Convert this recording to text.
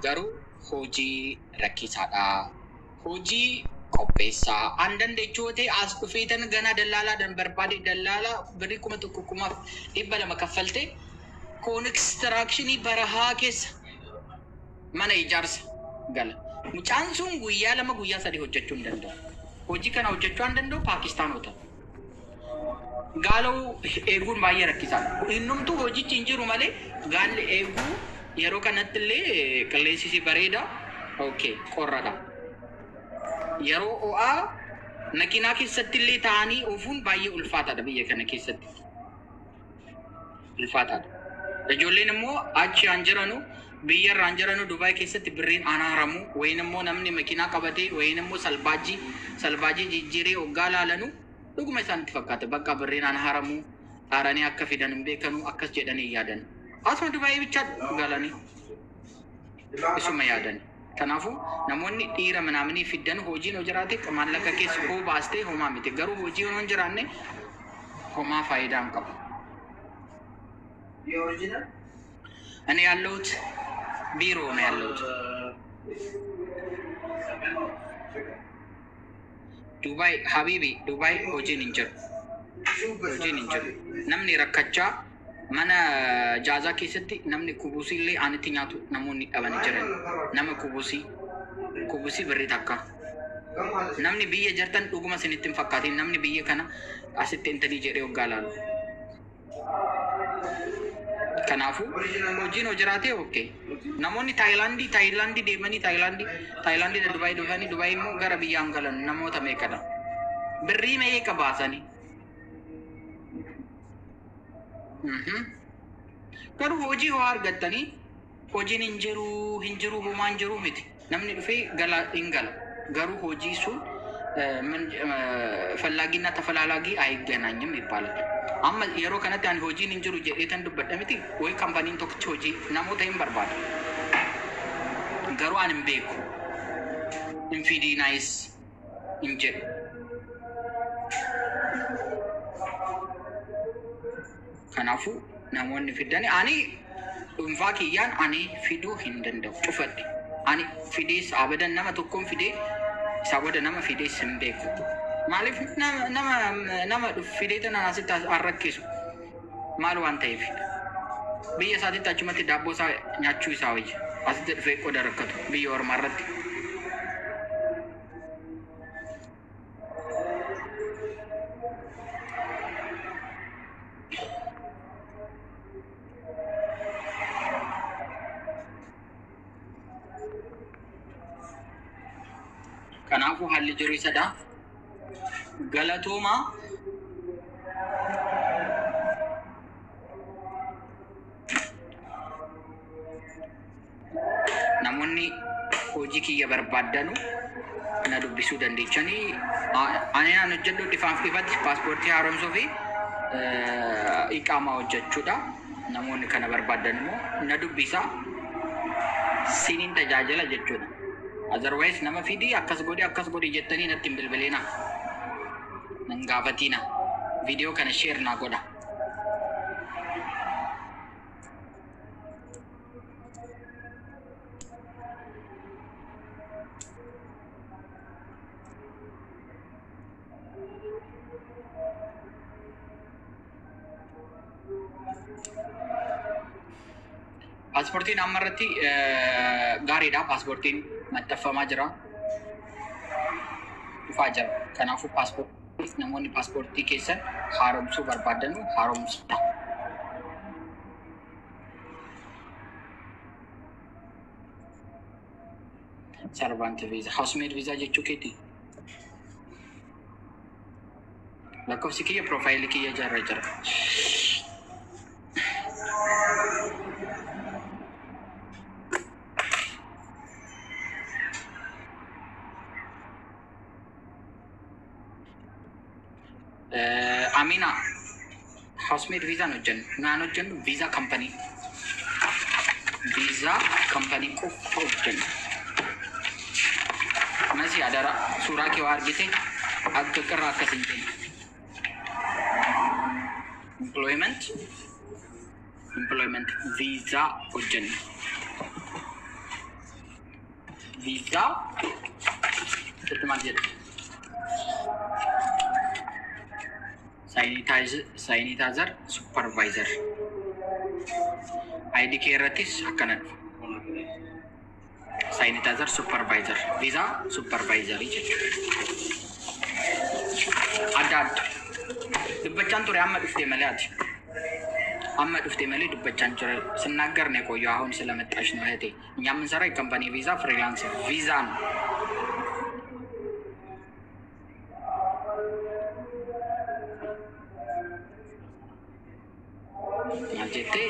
Garuu hojii rakkisaadha. Hojii qopheessaa. An dandeechuu yoo ta'e as dhufeetan ganaa dallaalaadhaan barbaade dallaalaa birrii 1000 1200 kaffalte koonistiraakshini barahaa keessa mana ijaarsa gala. Mucaan sun guyyaa 2 guyyaa 3 hojjechuu hin danda'u. Hojii kana hojjechuu an danda'u Paakistaanota. Gaala'uu eeguun baay'ee rakkisaadha. Innumtuu hojichi hin jiru malee gaalli eeguu yeroo kanatti illee qilleensi si bareeda. Okay, qorradha. Yeroo ho'aa makiinaa keessatti illee taa'anii oofuun baay'ee ulfaataadha biyya kana keessatti. Ulfaataadha. Ijoolleen immoo achi aan jiranu biyya irraan jiranu Dubaay keessatti birriin aan haramu wayin immoo namni makiinaa qabatee wayin immoo salbaajii salbaajii jijjiiree hoggaa laalanu dhuguma isaanitti fakkaata. Bakka birriin aan haramu haaranii akka fidan hin beekanu akkas jedhanii hin yaadan. Asuma Dubaayii bichaa galanii isuma yaadan. Kanaafuu namoonni dhiira minaaminii fiddan hojiin hoo jiraate maallaqa keessa hoo baastee homaa miti. Garuu hojii yoo hin jiraanne homaa faayidaa hin qabu. እኔ ያለሁት ቢሮ ነው ያለሁት። Dubaay habibi Dubaay hojiin hin jiru. Hojiin hin jiru. Namni rakkachaa mana jaazaa keessatti namni kubusii illee aanitti nyaatu namoonni dhabanii jiran. Nama kubusii kubusii birrii takka. Namni biyya jirtan dhuguma isinitti hin fakkaatin namni biyya kana asitti intanii jedhee hoggaa laalu. Kanaafuu hojiin hoo jiraate okay. Namoonni Taayilaandii Taayilaandii deemanii Taayilaandii Taayilaandii Dubaay dhufanii Dubaay immoo gara biyyaan galan namoota meeqadha? Birrii meeqa baasanii? Garuu hojii hoo argattanii hojiin hin jiru hin jiru homaa hin jiru miti. Namni dhufee gala hin gala. Garuu hojii sun ፈላጊና ተፈላላጊ አይገናኝም ይባላል። Amma yeroo kanatti ani hojiin hin jiru jedheetan dubbadha miti wayi kampaniin tokkichi hojii namoota hin barbaada. Garuu ani hin beeku. Hin fidiinaayis hin jedhu. Kanaafuu namoonni fiddani ani dhuunfaa kiyyaan ani fiduu hin danda'u cufadhe. Ani fidees abadan nama tokkoon fidee isaa booda nama fidees hin beeku. Maaliif nama nama nama fidee tanaan asitti an rakkisu maal waan ta'eef biyya isaatitti achumatti daabboo isaa nyaachuu isaa wayya asitti dhufee qoda rakkatu biyya ormaa irratti. Kanaafuu haalli jiru isadha. Galatoomaa. Namoonni hojii kiyya barbaaddanu na dubbisuu dandeechanii. Ani an hojjedhu ifaaf ifatti paaspoortii haaromsuu fi iqaamaa hojjechuudha. Namoonni kana barbaadan immoo na dubbisaa siniin tajaajila jechuudha. Otherwise nama fidii akkas godhi akkas godhi jettanii natti hin bilbilinaa. Nan gaafatina. Viidiyoo kana share naa godha. Paaspoortiin amma irratti gaariidha. Paaspoortiin maxxanfamaa jira. Dhufaa jira. Kanaafuu paaspoortii namoonni paaspoortii keessan haaromsuu barbaadanu haaromsaa. Servant visa. Housemaid visa jechuu keeti. Lakkoofsi kiyya piroofaayilii kiyya jarra jira. Amina housemaid visa hin hojjennu. Naan hojjennu visa company. Visa company qofa hojjennu. Masi adara suuraa kee waa argite akka qirraa akkas hin jenne. Employment employment visa hojjennu. Visa sitti maal jedha? Sanitizer supervisor. ID kee irrattis akkana dhufa. Sanitizer supervisor. Visa supervisor jechuudha. Adda adda. Dubbachaan ture, amma dhufte malee ati. Amma dhufte malee dubbachaan ture. ስናገር ነው የቆየው። አሁን ስለመጣሽ ነው እህቴ። እኛ የምንሰራው የ company ቪዛ፣ freelance ቪዛ ነው። Maal jettee?